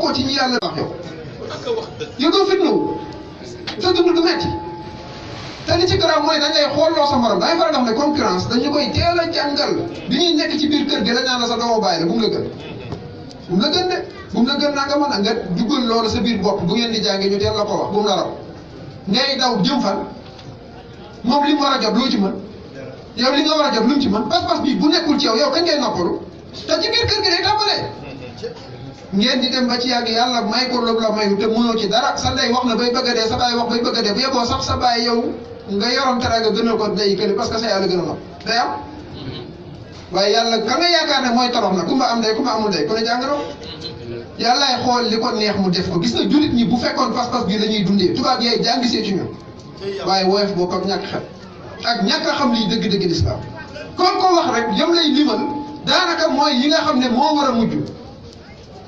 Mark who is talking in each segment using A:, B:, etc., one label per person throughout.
A: bokkoo ci ñi yàlla wax yow doo fitnawu sa dund du metti te li ci garaaw mooy dañ lay xooloo sa morom dangay faral di wax ne concurrence dañu koy teel a jàngal bi ñuy nekk ci biir kër gi la ñaan la sa doomu bàyyi la bu mu la gën bu mu la gën de bu mu la gën naa nga mën a nga duggal loolu sa biir bopp bu ngeen di jàngee ñu teel la ko wax bu mu la raw ngay daw jëm fan moom li mu war a jot loo ci mën yow li nga war a jot lu mu ci mën pas-pas bi bu nekkul ci yow kañ ngay noppalu te ci biir kër gi day tàmbalee ngeen di dem ba ci yàgg yàlla may ko loolu la mayu te mënoo ci dara sa ndey wax na bay bëgg a dee sa baay wax bay bëgg a dee bu yeboo sax sa baay yow nga yoroon teraanga gënal ko day kële parce que sa yàlla gën a nopp day am waaye yàlla ka nga yaakaar ne mooy torox na ku ma am ndey ku ma amul ndey ku ne jàngaloo yàllaay xool li ko neex mu def ko gis nga jullit ñi bu fekkoon pas-pas bi la ñuy dundee tubaab yaay jàngisee ci ñun waaye woyof bopp ak ñàkk xel ak ñàkk a xam liy dëgg-dëgg lislaam kon ko wax rek yam lay limal daanaka mooy yi nga xam ne moo war a mujj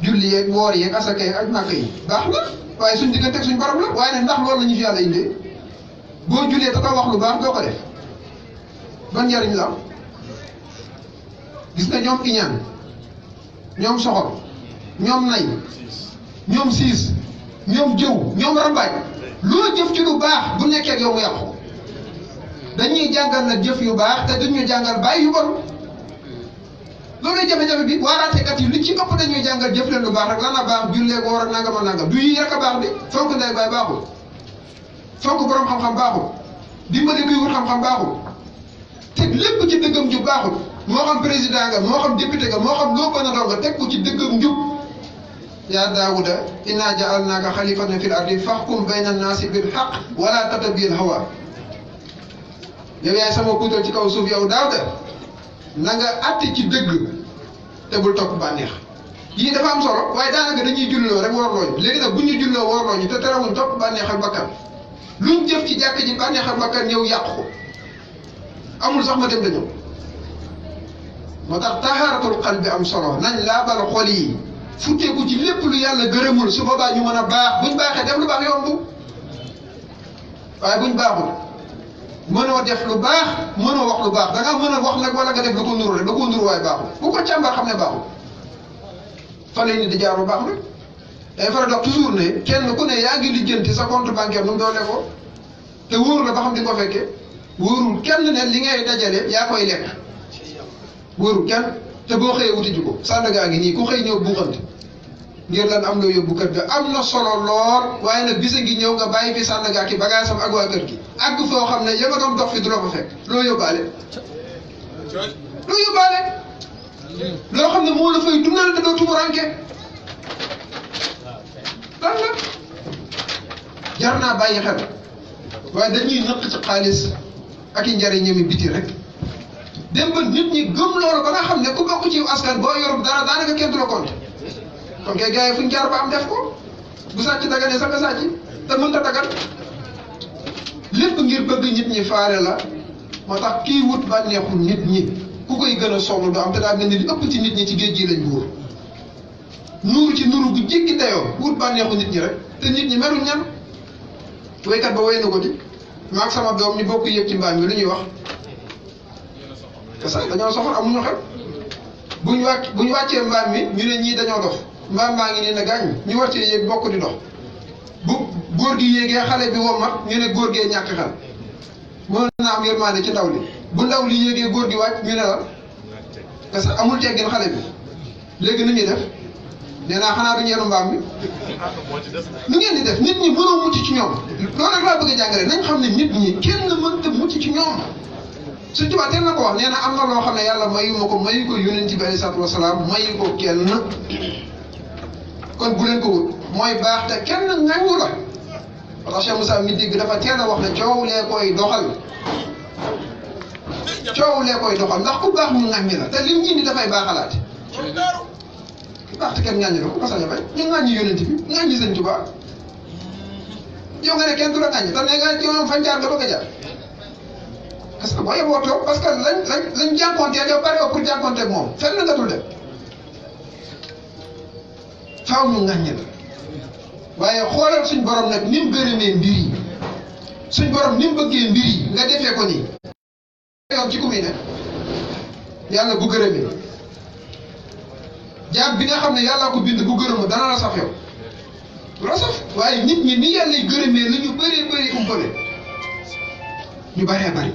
A: julli yeeg woor yeeg asaka yeeg ak nàkk yi baax na waaye suñ digganteeg suñ borom la waaye nag ndax loolu la ñu fi yàlla indee boo jullee te doo wax lu baax doo ko def ban njariñ la am gis nga ñoom iñaan ñoom soxor ñoom nay ñoom siis ñoom jëw ñoom rambaaj loo jëf ci lu baax bu nekkee ak yow mu yàqu dañuy jàngal nag jëf yu baax te duñu jàngal bàyyi yu bon loolu jafe-jafe bi waaraatekat yi li ci ëpp dañuy jàngal jëf leen lu baax rek lan la baax jullee ko war ak nangam ak nangam du yii rek a baax bi fonk ndey baay baaxul fonk borom xam-xam baaxul dimbali kuy wut xam-xam baaxul teg lépp ci dëggam njub baaxul moo xam président nga moo xam député nga moo xam loo mën a doon nga teg ko ci dëggam njub yaa daawuda inna ja'alnaaka xalifatan fil ardi fahkum bayna naasi bil haqq wala tattabi'il hawa yow yaay sama kuutal ci kaw suuf yow daawuda na nga àtte ci dëgg te bul topp bànneex yii dafa am solo waaye daanaka dañuy julloo rek warloo ñu léegi nag bu ñu julloo warloo ñu te terewuñ topp bànneex ak bakkan luñ jëf ci jàkk ji bànneex ak bakkan ñëw yàqu ko amul sax ma dem da ñëw moo tax tahaaratul qalbi am solo nañ laabal xol yi futteeku ci lépp lu yàlla gërëmul su boobaa ñu mën a baax buñ baaxee def lu baax yomb waaye buñ baaxul mënoo def lu baax mënoo wax lu baax da nga mën a wax nag wala nga def lu ko nuru rek da koo nuru waaye baaxul bu ko càmbar xam ne baaxul fa lay nit di jaar bu baax rek day faral dox toujours ne kenn ku ne yaa ngi lijjanti sa compte bancaire nu mu doole ko te wóoru la ba xam di ko fekkee wóorul kenn ne li ngay dajale yaa koy lekk wóorul kenn te boo xëyee wuti ji ko Sandaga ngi nii ku xëy ñëw buuxante ngir lan am loo yóbbu kër ga am na solo lool waaye nag bisa ngi ñëw nga bàyyi fi Sandaga ki bagage am ak waa kër gi àgg foo xam ne ya nga doon dox fi du la fa fekk loo yóbbaale loo xam ne moo la fay dundal te doo tumuranke lan la jar naa bàyyi xel waaye dañuy nëkk ci xaalis ak i njariñam yi biti rek dem ba nit ñi gëm loolu ba nga xam ne ku bokk ci askan boo yor dara daanaka kenn du la compte kon kay gars yi fuñ jaar ba am def ko bu sàcc daganee sax nga sàcc te mënta dagan lépp ngir bëgg nit ñi faale la moo tax kii wut bànneexu nit ñi ku koy gën a sonn du am te daa mel ni li ëpp ci nit ñi ci géej gi lañ buur nuuru ci nuuru gu jéggi dayoo wut bànneexu nit ñi rek te nit ñi meruñ ñan waykat ba way na ko di maag sama doom ñu bokk yëg ci mbaam mi lu ñuy wax te sax dañoo soxor amuñu xel bu ñu wàccee mbaam mi ñu ne ñii dañoo dof mbaam maa ngi nii ne gaañ ñu war cee yéeg bokk di dox bu góor gi yéegee xale bi wommat ñu ne góor gee ñàkk xel mën naa am yërmande ci ndaw li bu ndaw li yéegee góor gi wàcc ñu ne la parce que amul teggin xale bi léegi nu ñuy def nee naa xanaa duñu yenu mbaam mi nu ngeen di def nit ñi mënoo mucc ci ñoom loolu rek laa bëgg a jàngale nañ xam ne nit ñi kenn mënta mucc ci ñoom suñ tubaab teel na ko wax nee na am na loo xam ne yàlla mayu ma ko mayu ko yonent bi alayhi salaatu wasalaam mayu ko kenn kon bu leen ko wut mooy baax te kenn ŋaññu la parce que Cheikh Moussa mi dégg dafa teel a wax ne coow lee koy doxal ndax ku baax ñu ŋaññi la te lim ñi dafay baaxalaate baax te kenn ŋaññi la ko sañ a bay ñu ŋaññi yonent bi ŋaññi sëñ Tuubaa yow nga ne kenn du la ŋaññi te ne nga yow fañ jaar nga bëgg a jaar parce que boo yeboo toog parce que lañ jànkonteel yow pare pour jànkonteeg moom fenn nga dul dem faaw ñu ŋaññi la waaye xoolal suñ borom nag ni mu gërëmee mbir yi suñ borom ni mu bëggee mbir yi nga defee ko nii yoon ci ku muy ne yàlla bu gërëmee jaam bi nga xam ne yàlla ko bind bu gërëmu dana la saf yow waaye nit ñi ni yàlla gërëmee lu ñu bëree bëri umpale ñu bëree bëri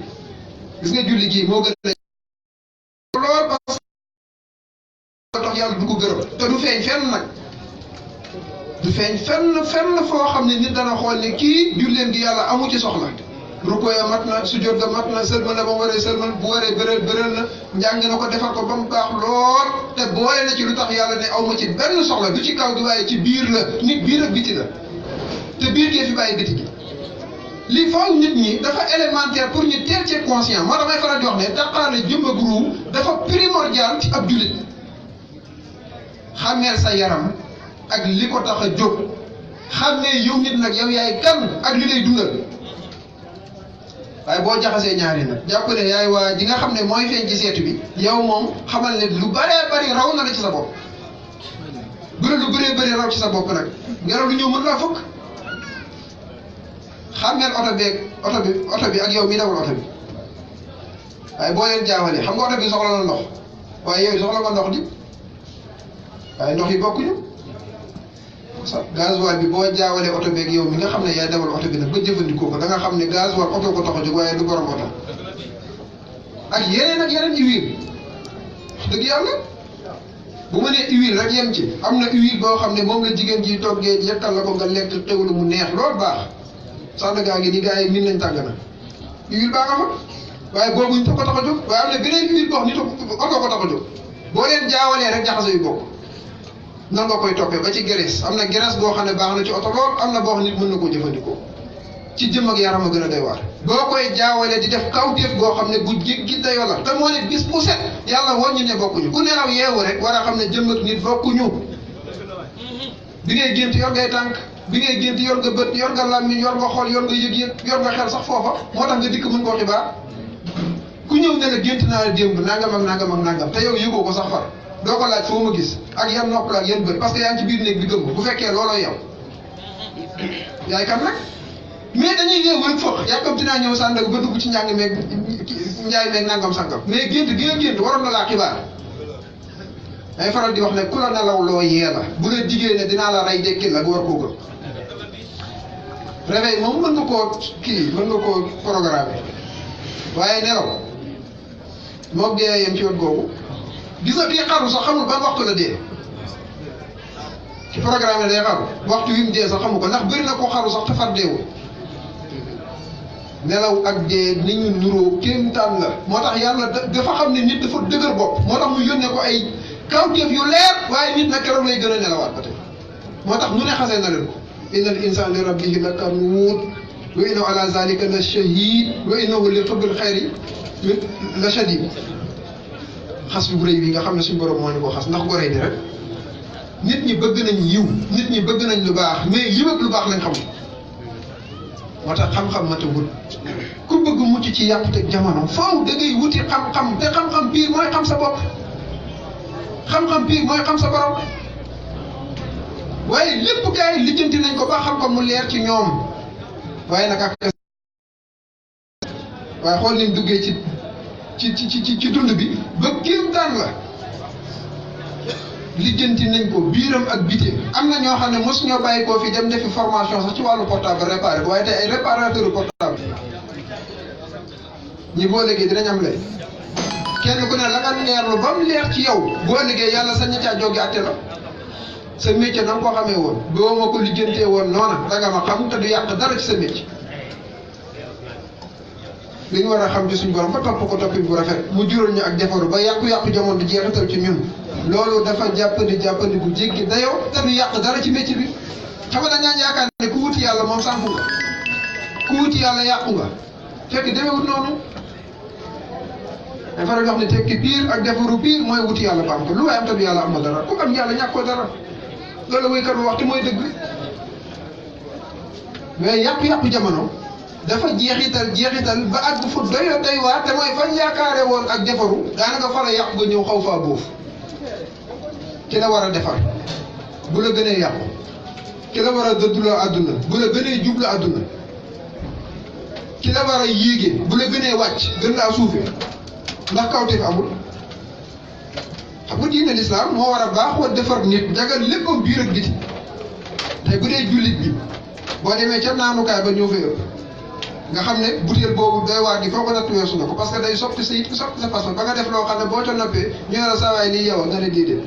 A: gis nga julli gi moo gën a lool parce que tax yàlla du ko gërëm te du feeñ fenn nag du feeñ fenn foo xam ne nit dana xool ne kii julleen gi yàlla amu ci soxla rukkoo ya mat na sujjóot ga mat na sëlmal na ba mu waree sëlmal bu waree bëral na njàng na ko defar ko ba mu baax lool te boole na ci lu tax yàlla ne aw ma ci benn soxla du ci kaw gi waaye ci biir la nit biir ak biti la te biir gee fi bàyyi biti gi li faw nit ñi dafa élémentaire pour ñu teel ci conscient moo damay faral di wax ne daqaale jëmm ak ruu dafa primordial ci ab jullit xàmmeel sa yaram ak li ko tax a jóg xàmmee yow nit nag yow yaay kan ak li lay dundal waaye boo jaxasee ñaari nag jàpp ne yaay waa ji nga xam ne mooy feeñ ci seetu bi yow moom xamal ne lu bëree bëri raw na la ci sa bopp bu la lu bëree bëri raw ci sa bopp nag ngelaw lu ñëw mën laa fukk xàmmeel oto bi ak yow mi dawal oto bi waaye boo leen jaawalee xam nga oto bi soxla na ndox waaye yow soxla nga ndox di waaye ndox yi bokkuñu gasoil bi boo jaawalee oto beeg yow mi nga xam ne yaay dawal oto bi nag ba jëfandikoo ko da nga xam ne gasoil oto ko tax a jóg waaye du borom oto ak yeneen huile wax dëgg yàlla bu ma nee huile rek yem ci am na huile boo xam ne moom la jigéen ji toggee yekkal la ko nga lekk xewlu mu neex lool baax sànn gaa ngi ni gars yi min nañ tàng na huile baa nga fa waaye boobu ñu ko tax a jóg waaye am na beneen huile boo xam ni oto ko tax a jóg boo leen jaawalee rek jaxase yu bokk nan nga koy toppee ba ci graisse am na graisse boo xam ne baax na ci oto lool am na boo xam nit mën na koo jëfandikoo ci jëm ak yaram a gën a doy waar boo koy jaawalee di def kawteef boo xam ne bu jéggi dayoo la te moo ne bis bu set yàlla woññu ne bokkuñu ku nelaw yeewu rek war a xam ne jëm ak nit bokkuñu bi ngay gént yor ngay tànk bi ngay gént yor nga bët yor nga làmmiñ yor nga xol yor nga yëg-yëg yor nga xel sax foofa moo tax nga dikk mën koo xibaar ku ñëw ne la gént naa la démb nangam ak nangam te yow yëgoo ko sax far doo ko laaj foo ma gis ak yan nopp la ak yan bët parce que yaa ngi ci biir néeg bi gëm bu fekkee looloo yow yaay kan nag mais dañuy yeewu rek foog yàkkamti naa ñëw sàndag ba dugg ci njàng meeg njaay meeg nangam sangam mais gént gi nga gént waroon na laa xibaar day faral di wax ne ku la nelaw loo yee la bu la jigéen ne dinaa la rey dekkil la nga war koo gëm réveil moom mën nga koo mën nga koo programmer waaye nelaw moom dee yem ci wet googu gis nga kii xaru sax xamul ban waxtu la dee ci programme day xaru waxtu wi mu dee sax xamu ko ndax bëri na koo xaru sax te far deewul nelaw ak dee ni ñu nuroo kéemtaan la moo tax yàlla dafa xam ne nit dafa dëgër bopp moo tax mu yónnee ko ay kawteef yu leer waaye nit nag keroog lay gën a nelawaat ba tey moo tax nu ne xasee na leen ko inna al insana li rabbihi lakanuud wa innahu ala zalika la shahid wa innahu li hubbil xayri la shadid xas bu rëy bi nga xam ne suñu borom moo ñu ko xas ndax goree ni rek nit ñi bëgg nañ yiw nit ñi bëgg nañ lu baax mais yiw ak lu baax lañ xam moo tax xam-xam mata wut ku bëgg mucc ci yàqute jamono faaw da ngay wuti xam-xam te xam-xam biir mooy xam sa bopp xam-xam biir mooy xam sa borom waaye lépp gars yi lijjanti nañ ko ba xam ko mu leer ci ñoom waaye nag ak waaye xool ni mu duggee ci dund bi ba kéem daan la lijjanti nañ ko biiram ak bitim am na ñoo xam ne mos ñoo bàyyi koo fi dem defi formation sax ci wàllu portable réparé ko waaye tey ay réparateur portable ñi boo léegi dinañ am lay kenn ku ne la nga leerlu ba mu leer ci yow boo liggéey yàlla sañ na caa jóge àtte la sa métier na nga koo xamee woon boo ma ko lijjantee woon noona danga ma xam te du yàq dara ci sa métier li ñu war a xam ci suñu borom ba topp ko toppin bu rafet mu jural ñu ak defaru ba yàqu-yàqu jamono di jeexital ci ñun loolu dafa jàppandi bu jéggi dayoo te du yàq dara ci métier bi xam nga dañaa yaakaar ne ku wuti yàlla moom sànku nga ku wuti yàlla yàqu nga fekk demewut noonu dafa wax ne tekki biir ak defaru biir mooy wuti yàlla baax ko lu waay am te du yàlla am na dara ku am yàlla ñàkkoo dara loolu waykat bu waxtu mooy dëgg mais yàqu-yàqu jamono dafa jeexital ba àgg fu doy waar te mooy fañ yaakaare woon ak defaru daanaka fa la yàqu nga ñëw xaw faa boofu ki la war a defar bu la gënee yàqu ki la war a dëdduloo àdduna bu la gënee jublu àdduna ki la war a yéege bu la gënee wàcc gën laa suufee ndax kawteef amul xam nga diine lislaam moo war a baax wa defar nit jagal léppam biir ak biti te tey bu dee jullit bi boo demee ca naanukaay ba ñëw fa yor nga xam ne butéel boobu doy waar gi foo ko natt weesu na ko parce que day soppi sa it soppi sa façon ba nga def loo xam ne boo ca noppee ñu ne la saa waay lii yow nga ne déedéet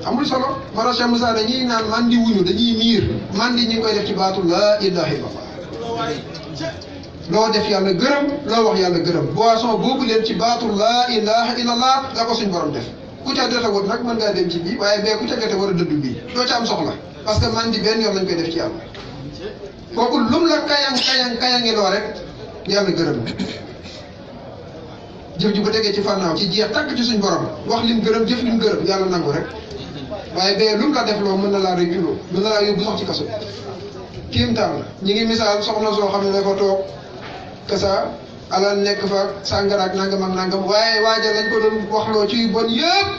A: amul solo Mara Cheikh Moussa dañuy naan mandi wuñu dañuy miir mandi ñi ngi koy def ci baatu laa ilaaha illallah loo def yàlla gërëm loo wax yàlla gërëm boisson boobu leen ci baatu laa ilaaha illallah la ko suñ borom def ku ca jotewut nag mën ngaa dem ci bii waaye bee ku ca jote war a dëddu bii doo ca am soxla parce que mandi benn yoon lañ koy def ci yàlla kooku lum la kayangi loo rek yàlla gërëm jëf ji bu tegee ci fànnaaw ci jeex tàkk ci suñ borom wax lim gërëm jëf lim gërëm yàlla nangu rek waaye bee lum la def loo mën na laa réculoo mën na laa yóbbu sax ci kaso kéemtaan la ñi ngi misaal soxna soo xam ne dafa toog kasa alal nekk fa sàngara ak nangam ak nangam waaye waaja lañ ko doon waxloo ci bon yëpp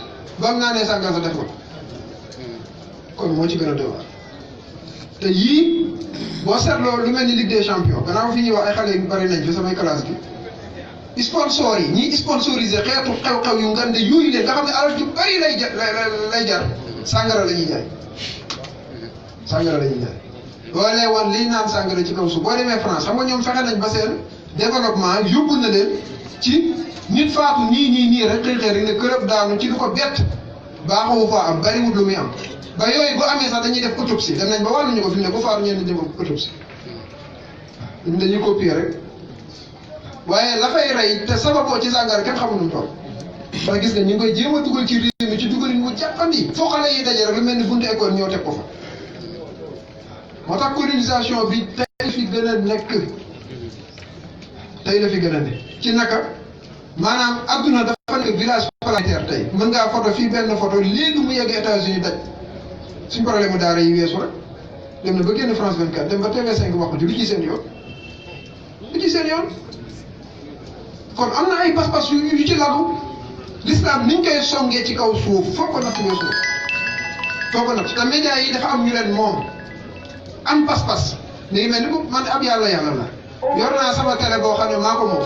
A: ba mu naanee sàngara sa def ko kon moo ci gën a doy waar te yii boo seetloo lu mel ni Ligue des champions gannaaw fi ñuy wax ay xale yu bari nañ fi samay classe bi sponsor yi ñi sponsorisé xeetu xew-xew yu ngande yooyu leen nga xam ne alal ju bari lay jar sàngara la ñuy jaay sàngara la ñuy jaay boo lee woon liy naan sàngara ci kaw su boo demee France xam nga ñoom fexe nañ ba seen développement yóbbu na leen ci nit faatu nii rek xëy rek ne kërëb daanu ci lu ko bett baaxawu faa am bariwut lu muy am ba yooyu bu amee sax dañuy def autopsie dem nañ ba wàlluñu ko fi mu ne bu faatu ñeen di jëm autopsie ñun dañuy copier rek waaye la fay rey te sababoo ci sàngara kenn xamul nu mu toll ndax gis nga ñu ngi koy jéem a dugal ci réew mi ci dugalin mu jàppandi foo xale yi daje rek lu mel ni buntu école ñëw teg ko fa moo tax colonisation bi tey fi gën a nekk tey la fi gën a nekk ci naka maanaam adduna dafa nekk village planétaire tey mën ngaa photo fii benn photo léegi mu yegg États-Unis daj suñ problème mu daara yi weesu rek dem na ba génn France 24 dem ba TV5 wax ko ci lu ci seen yoon lu ci seen yoon kon am na ay pas-pas yu ci lalu l'islam niñ koy songee ci kaw suuf foo ko natt weesu foo ko natt te médias yi dafa am ñu leen moom am pas-pas ni ngi mel ni man ab yàlla la yor naa sama télé boo xam ne maa ko moom